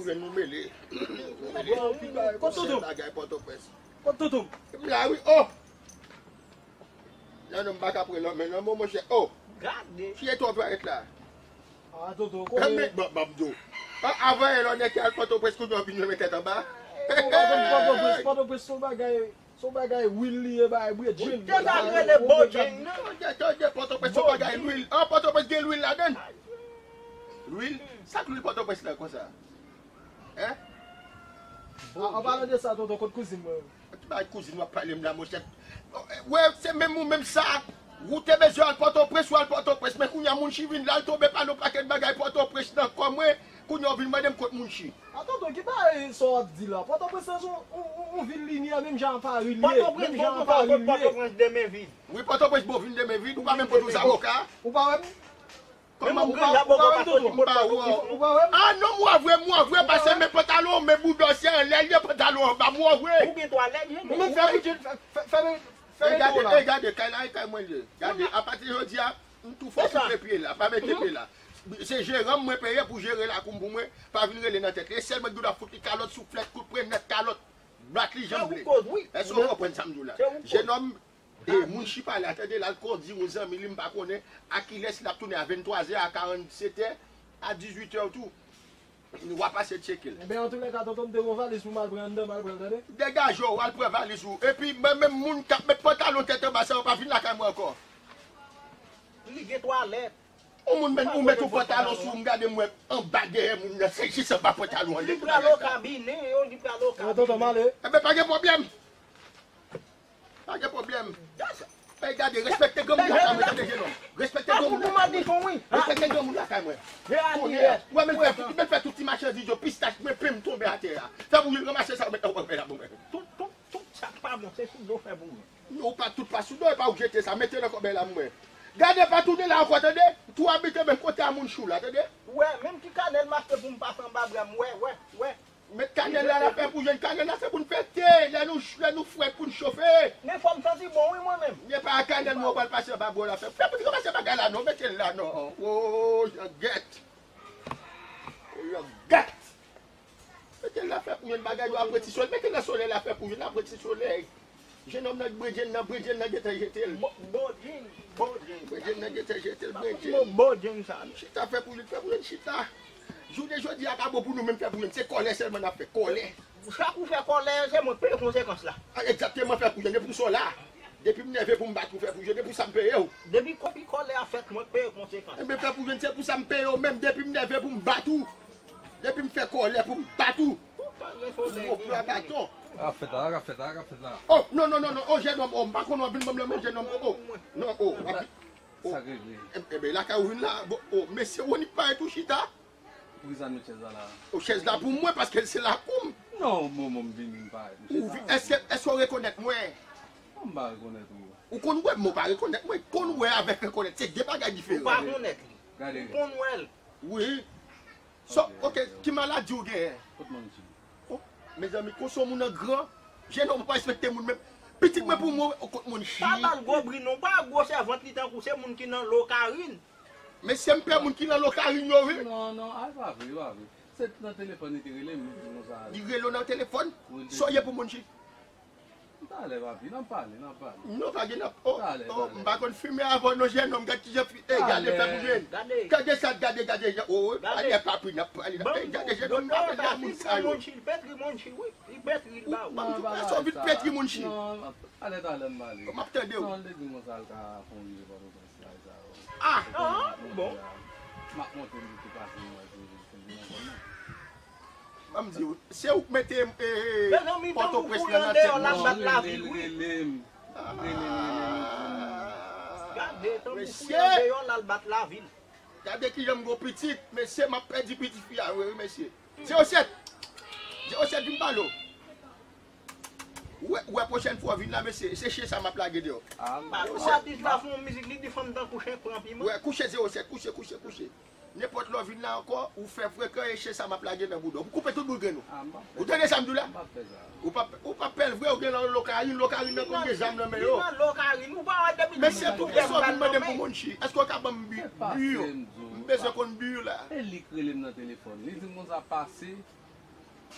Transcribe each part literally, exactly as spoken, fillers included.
Jwenn nou mele. Bon, ki bagay? Kot Tonton? Bagay Pòtoprens. Kot Tonton? M la wi, oh! Non, non, m pa ka pran lòmen non, mon monchè, oh! Gade. Kiyès ou parèt la? Ah, Tonton, Mwen konnen. Ban ban m di w. Avan yè lò nèg ki al Pòtoprens kounye a w vin jwenn tèt anba. Ou pa konn Pòtoprens, Pòtoprens se yon bagay, se yon bagay lwil li ye, bagay bredjin. Te sa k rele Bojin, non? Tande, tande, Pòtoprens se yon bagay lwil. An Pòtoprens gen lwil ladan l. Lwil? Sa k lwil Pòtoprens la konsa? Hein? An palan de sa, Tonton, kot kouzin mwen? Ti bay kouzin w ap pale m la, monchè. Wè, se menm ou menm sa. Ou te bezwen al Pòtoprens, ou al Pòtoprens. Men kounye a Mounchi vin la, l tonbe pale yon pakèt bagay Pòtoprens nan kò mwen. Kounye a w vin mande m kot Mounchi. A Tonton, ki bagay sa w ap di la? Pòtoprens se yon, yon, yon, yon vil linyè, menm jan Pari li ye. Pòtoprens Menm bon jan pou Pari fè li ye. Pòtoprens de men vin. Wi, Pòtoprens bon vin de men vin, ou pa menm pote w zaboka. Ou pa wè m? Kòman Menm ou ou pa grenn zaboka ou pa pa wè m, soti Tonton? mòd pa wè w? Ou pa wè m? Ah non, m wè w vre, m wè w vre, paske men pantalon, men boudò se anlè l ye, pantalon anba, m wè w vre. Ou gen twalèt, je Ou menm fè bidjè, fè, fè, fè, fè E gade, reto la. E gade, kay la e kay mwen l ye. Gade, apati jodi a, m tou fò Se sa. koupe pye la, pa mete pye la. Se jeran m mwen peye pou jere lakou m pou mwen, pa vin rele nan tèt li. E sèl mwen ki dwe fout li kalòt, souflèt, kout pwen, nèt kalòt, bat li jan m Nan vle. koz, wi. Èske w konprann sa m di w la? Se ou koz. Jenòm, e, Mounchi pale a, tande, l al kondi yon zanmi li, m pa konnen a kilès l ap tounen a venntwazè, a karannsetè, a dizuitè tou. W a pase tcheke l. Enben, antoulèka, Tonton, m te gon valiz pou m al pran anndan, m al pran l, tande. Degaje w, al pran valiz ou. Epi, mwen menm, moun k ap met pantalon tèt anba sa yo pa vin lakay mwen ankò. Li gen twalèt. Ou moun men, ou met yon pantalon sou m, gade m wè anba dèyè moun nan, se jis anba pantalon an. Li pral o kabine, yo, li pral o kabine. Tonton, m ale. Enben, pa gen pwoblèm. Pa gen pwoblèm. Ey, gade, respekte granmoun lakay mwen, tande, jenòm. Respekte granmoun lakay mwen. Respekte granmoun lakay mwen. Konnen, wè, men fè, men fè tout ti machandiz yo, pistach mwen, pen m tonbe atè a. Fè pou yo ranmase sa, yo met nan kòbèy la pou mwen. Tout, tout, tout sa k pa bon, se sou do fè pou mwen. Non, ou pa tout pa sou do, e pa ou jete sa, mete nan kòbèy la pou mwen. Gade, pa tounen la ankò, tande? Tou abite menm kote a moun chou la, tande? Wè, menm ti kanèl m achte pou m pase anba bra m, wè, wè, wè. Met kanèl la, l ap fè pou jwenn kanèl la, se pou n fete. Lè nou, lè nou frèt pou n chofe. Men fò m santi bon, wi, mwen menm. Nye pa kanèl mwen pral pase anba bò la fè. Fè pou n ranmase bagay la non, mete l la non. Oh, jan gèt. Oh, jan gèt. Mete l la fè pou jwenn bagay yo apre ti solèy. Mete l nan solèy la fè pou jwenn apre ti solèy. Jenòm nan bredjenn nan, bredjenn nan gentan jete l. Bojin, bojin. Bredjenn nan gentan jete l, bredjenn. Bojin sa. Chita fè pou jwenn, fè pou jwenn chita. Jounen jodi a pa bon pou nou menm fè pou jwenn. Se kòlè sèlman n ap fè, kòlè. Sa pou fè kòlè, se mwen k peye konsekans la. A, egzakteman, fè pou jwenn. E pou sa w la. Depi m nève pou m bat ou, fè pou jwenn. E pou sa m peye w. Depi kopi kòlè a fèt, mwen k peye konsekans. Enben, fè pou jwenn, se pou sa m peye w menm. Depi m nève pou m bat ou. Depi m fè kòlè pou m bat ou. Ou pran baton. Ka fèt la, ka fèt la, ka fèt la. Oh, non, non, non, non. Oh, jenòm, oh, m pa konn w ap vin ban m lanmen, jenòm, oh, oh. Non, oh, w ap. Sa k regle? Enben, lakay ou vin la, bon, oh, mesye Wonik parèt ou chita. Poukisa nou chèz la la? Ou chèz la pou mwen, paske se lakou m. Non, bon, bon, m vini, m parèt. Ou vi-, èske, èske w rekonèt mwen? Non, m pa rekonèt ou. Ou konn wè m, ou pa rekonèt mwen. Konn wè avèk rekonèt, se de bagay diferan. Ou pa konèt li. Gade. Ou konn wè l. Wi. So, ok, ki maladi ou genyen? Kot Monchi? Oh, mezanmi, konsa moun nan gran. Jenòm pa respekte moun menm. Pitit mwen pou mwen, oh, kot Monchi? Pa ba l gwo bri non, pa gwo sèvant li tankou se moun ki nan lokarin. Mesye, m pè moun ki nan lokarin yo, wi. Non, non, a, e pa vre, e pa vre. Se nan telefòn li te rele m, li di konsa. Li rele w nan telefòn? Sa w ye pou Monchi? M talè, papi, n ap pale, n ap pale. Non, pa gen ap. Oh, Talè, oh, talè. M pa konn fimen avan non, jenòm, gad kijan fi-, eh, gade, fè pou jwenn. Gade. Gade sa, gade, gade, oh, Gade. Alè papi, n ap pale la. Eh, gade, jenòm, m pa pale a moun sa yo. Monchi, petri Monchi, wi. Li petri l ba ou. Ban m tou pase w vit petri Monchi. Non, talè, talè, m pale. M ap tande w. Non, l te di konsa l ka fon rive pa nou sa yo. Ah! Ah, bon. M ap montre m ki pase mwen, se li, se li nan zòn nan. Ban m di w, se ou k mete, eh, Mezanmi, tankou Pòtoprens pou la yon nan deyò tèt l ap mwen. bat lavil, wi. Rele m. Rele m, rele m. Gade, tankou pou Mesye! Yon deyò l al bat lavil. Gade kijan m gon pitit, mesye, m ap pèdi pitit fi a, wi, wi, mesye. Zewo sèt! Zewo sèt, vin pale w. Ou wè, ou wè pwochèn fwa w vin la, mesye, se chen sa m ap lage deyò. Ah, m Pa pa tou atis la fè yon mizik, li di fanm tankou chen k pran piman. Wè, kouche zewo sèt, kouche, kouche, kouche. Nenpòt lè w vin la ankò, ou fè frekan e chen sa m ap lage nan bouda w. M koupe tout bout grenn ou. Ah, m p ap fè Ou tande sa m di w la? M p ap fè sa. Ou p ap, ou p ap pèl vre, ou gen nan lokarin, lokarin nan konn gen zam nan men yo. Li nan lokarin, ou pa wè depi Mesye, poukisa w vin mande m pou Monchi? Èske w ka ban m bi, Se pase, bi yo? m di w. M bezwen konn bi yo la. E li k rele m nan telefòn. Li di m konsa pase,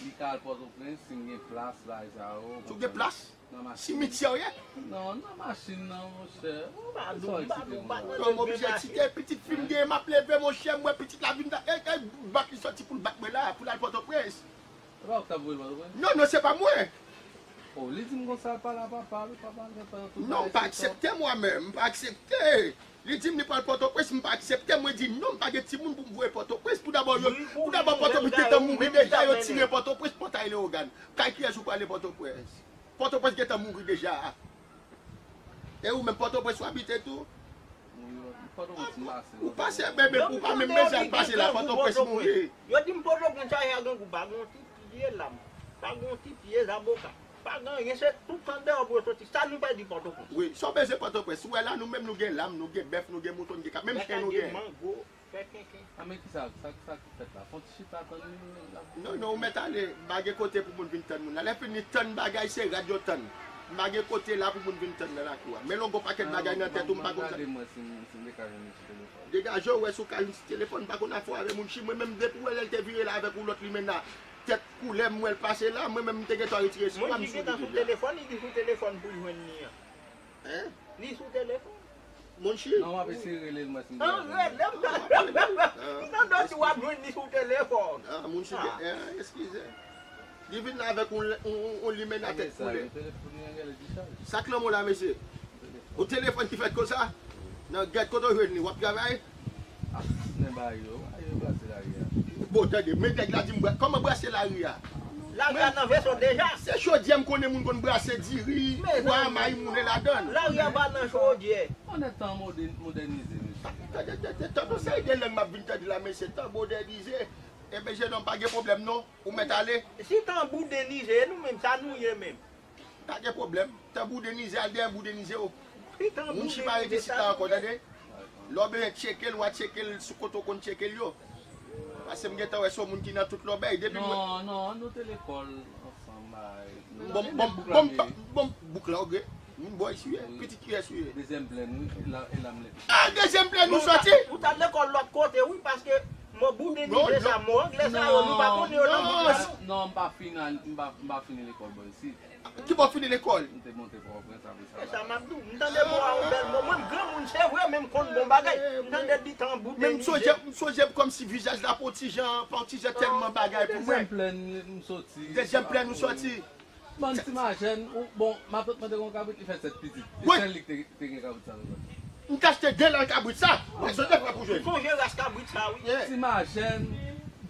Li ka al Pòtoprens, si m gen plas, bagay sa yo. Si w gen plas? Nan machin. Simityè w ye? Non, nan machin nan, monchè. Non, m oblije eksite. Pitit fi m gen, m ap leve, monchè, m wè pitit la vin la. E, e, bat li soti pou l bat mwen la, pou l al Pòtoprens. E pa ou k t ap voye l Pòtoprens? Non, non, se pa mwen. Oh, li di m konsa, l pale a papa l, papa l gen tan tout. Non, m pa aksepte mwen menm, m pa aksepte. Li di m li pral Pòtoprens, m pa aksepte. Mwen di non, m pa gen timoun pou m voye Pòtoprens. Pou dabò, yo, pou dabò Pòtoprens te tan mouri deja, yo tire Pòtoprens, pòtay Leyogàn. Kay kiyès ou prale Pòtoprens? Pòtoprens gentan mouri deja. E ou menm Pòtoprens ou abite tou? Ou pase bebe pou pa menm bezwen al pase la, Pòtoprens mouri. Yo di m Pòtoprens chaje a grangou, pa gen yon ti pye lam, pa gen yon ti pye zaboka, pa gen anyen, se tout tan deyò pou yo soti. Sa nou pèdi Pòtoprens? Wi, sa w bezwen Pòtoprens? Ou wè la nou menm nou gen lam, nou gen bèf, nou gen mouton, nou gen kap, menm chen nou gen. Fè kenken. A men kisa sa sa ki fèt la? Fon ti chita tann li menm la. Non, non, ou mèt ale. M pa gen kote pou moun vin tann moun la. Lè fini tann bagay, se rad yo tann. M pa gen kote la pou moun vin tann nan lakou a. Men longon pakèt bagay nan tèt ou, m pa konn sa. Gade mwen si m si m te ka jwenn li sou telefòn. Degaje w, wè si w ka jwenn sou telefòn, m pa konn afè w avè Mounchi. Mwen menm depi w wè lè l te vire la avèk yon lòt limena tèt koulè, m wè l pase la, mwen menm m te gentan retire sou mwen, m sou li deja. Mounchi gentan sou telefòn, li di sou telefòn pou l jwenn li an. Hein? Li sou telefòn. Monchi. Non, w ap eseye rele l mwen si m gen. An rele m. M tande w di w ap jwenn li sou telefòn. Ah, Monchi, ah, eskize. Li vin la avèk yon yon limena tèt koulè. Sa k lanmò la mesye? Yon telefòn ki fèt konsa? Nan gèt kote w jwenn li, w ap travay? Ap sisnen ba yo, ba yo brase lari a. Bon, tande, men nèg la di m bra, kòman brase lari a? Lari a nan veso deja. Se chodyè m konnen moun konn brase diri, pwa, mayi moule ladann. Lari a pa nan chodyè. On est tan modènize mesye. Tande, tande, tande, se de lang m ap vin tande la mesye, tan modènize. Enben jenòm pa gen pwoblèm non, ou mèt ale. Si tan boudenize, e nou menm, sa nou ye menm? Pa gen pwoblèm. Tan boudenize, al dèyè boudenize w. Moun chi pa rete isit la ankò, tande. Lè w bezwen tcheke l, w a tcheke l sou kote w konn tcheke l yo. Paske m gentan wè se yon moun ki nan tout lòbèy. Depi m wè. Non, non, nou te lekòl ansanm, bay. Bon, bon, bon, bon, bouk la, oke. M bò isi, wi. Pitit kiyès ou ye? Dezyèm plèn, wi. E la, e la m leve. Ah, dezyèm plèn ou soti? Ou t al lekòl lòt kote, wi, paske mo boudenize sa, mo anglè sa yo, nou pa konnen yo nan bouk la. Non, m pa fin, m pa, m pa fini lekòl bò isit. Ki bò w fini lekòl? M te monte Pòtoprens apre sa. E sa m ap di w. M tande mo a yon bèl mo. Mwen m granmoun, se vre, men m konn bon bagay. M tande l di tan bout. Men m sonje, m sonje kòmsi vizaj la pa yon ti jan, pa yon ti jan tèlman bagay pou mwen. Dezyèm plèn m soti. Dezyèm plèn ou soti. Bann ti majèn, ou, bon, matant mwen te gen yon kabrit, li fè sèt pitit. Se sèl li ki te, te gen kabrit sa nan zòn. M t achte de lal kabrit sa. Mwen sot de fwa pou jwenn. Sonje ras kabrit sa wi. Ti majèn,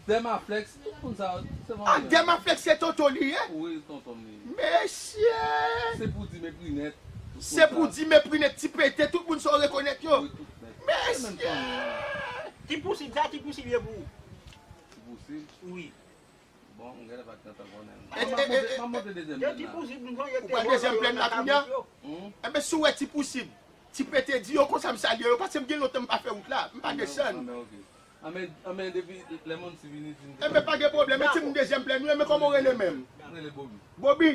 dèmaflèks, tout moun sa yo, se vanyan. Ah, dèmaflèks se tonton li ye? Wi, tonton m li ye. Mesye! Se pou di mepri nèt. Se pou di mepri nèt, ti pete, tout moun sa w rekonèt yo. Wi, tout nèt. Mesye! Ti pousib sa, ti pousib ye pou ou. Ti pousib? Wi. Bon, m genlè pa t gentan konnen. M ap monte, m ap monte dezyèm plèn la. Ou pral dezyèm plèn la kounye a? Enben, si w wè ti pousib, ti pete, di yo konsa m salye yo, paske m gen lontan m pa fè wout la, m pa desann. Anben, anben, depi lè moun si vini, di m. Enben, pa gen pwoblèm, men ti moun dezyèm plèn nou, enben kòman w rele menm? M rele Bobi. Bobi?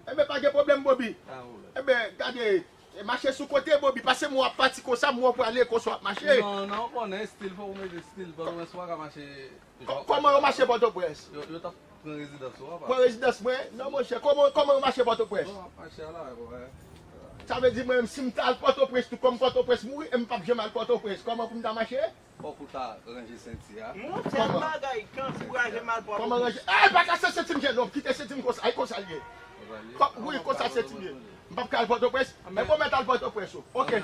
Enben, pa gen pwoblèm, Bobi. Enben, gade. E mache sou kote, Bobi, pase mwen w ap pati konsa, mwen w prale konsa w ap mache. Non, non, ou konnen, estil, fòk ou mete estil, Pòtoprens ou pa ka mache. Kòman yo mache Pòtoprens? Yo, yo t ap pran rezidans ou, apa. Pran rezidans mwen? Non, monchè, kòman, kòman yo mache Pòtoprens? Bon, ap mache a la, wè. Sa vle di mwen menm, si m ta al Pòtoprens tou, kòm Pòtoprens mouri, e m p ap janm al Pòtoprens, kòman pou m ta mache? Fòk ou ta ranje senti a. Yon sèl bagay ki ankouraje m al Pòtoprens. Kòman ranje? Ey, pa kase senti m, jennonm. Kite senti m konsa. Ey, konsa l ye. Wi, konsa senti m ye. M p ap ka al Pòtoprens. Men pwomèt al Pòtoprens ou. Oke.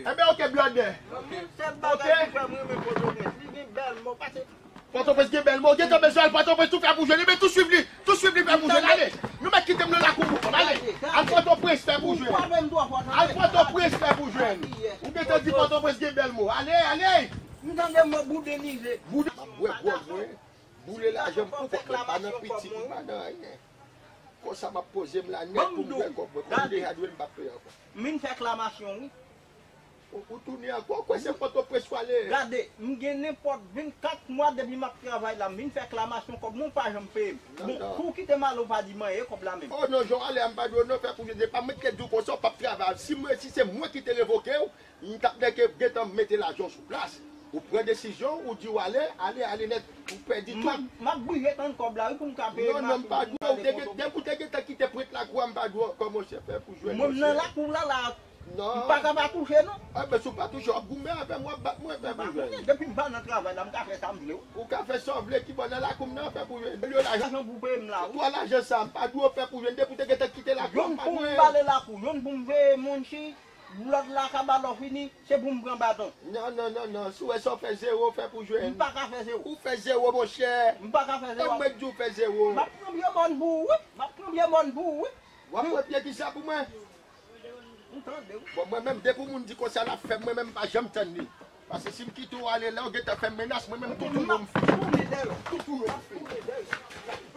Enben, oke, blòdè. Yon sèl bagay ki fè m renmen Pòtoprens. Li gen bèl mo. Pase Pòtoprens gen bèl mo. Gentan bezwen al Pòtoprens tou fè pou jwenn. Enben, tou swiv li. Tou swiv li fè pou jwenn. Ale. Nou mèt kite m nan lakou pou kòm. Ale. Al Pòtoprens fè pou jwenn. Al Pòtoprens fè pou jwenn. Ou gentan di Pòtoprens gen bèl mo. Ale, ale. M tande mo boudenize. Boudenize. M ap bwè gwòg mwen. Boule lajan m pou kòb mwen. Pa nan pitit, m pa nan anyen. Konsa m ap poze m la nèt pou m bwè kòb mwen. Kòm m deja dwe l, m p ap peye ankò. M vin fè reklamasyon wi. Ou, ou tounen ankò, ou kwè se Pòtoprens w ale? Gade, m gen nenpòt vennkat mwa depi m ap travay la, m vin fè reklamasyon kòb mwen, ou pa janm peye m. Bon, pou w kite m ale, ou pa di m anyen, kòb la menm. Oh non, jan w ale a, m pa di w non, fè pou jwenn. Se pa mwen ki te di w konsa, w p ap travay. Si mwen, si se mwen ki te revoke w, m t ap nèke gentan mete lajan w sou plas. Ou pran desizyon, ou di w ale, ale, ale nèt. Ou pèdi tout. M ap, m ap brile tann kòb la, wi, pou m ka peye. Non, non, m pa dwe. Ou te gen, depi w te gentan kite prent lakou a, m pa dwe ankò, monchè, fè pou jwenn. Mwen menm nan lakou la, la. Non. M pa ka pa touche, non. A, men si w pa touche, w ap goumen avè m, w ap bat mwen, fè pou jwenn. Depi m pa nan travay la, m ka fè sa m vle, wi. Ou ka fè sa w vle, ki bò nan lakou m nan, fè pou jwenn. Yo lajan. Lajan pou peye m la, wi. Twa lajan sa, m pa dwe w fè pou jwenn. Depi w te gentan kite lakou a, m pa dwe. Youn pou m bale lakou, youn pou m veye moun chi. Lòt la ka ba lò fini, se pou m pran baton. Non, non, non, non. Si w wè sa w fè zewo, fè pou jwenn. M pa ka fè zewo. Ou fè zewo, monchè. M pa ka fè zewo. E mwen k di w fè zewo. M ap pran pye mòn pou ou, wi. M ap pran pye mòn pou ou, wi. W ap pran pye kisa pou mwen? M tande, wi. Bon, mwen menm, depi moun di konsa l ap fè m, mwen menm, m pa janm tann li. Paske si m kite w ale la, w gentan fè m menas, mwen menm, toutou yo m fè. M ap tounen dèyè w. Toutou yo m fè. M ap tounen dèyè w.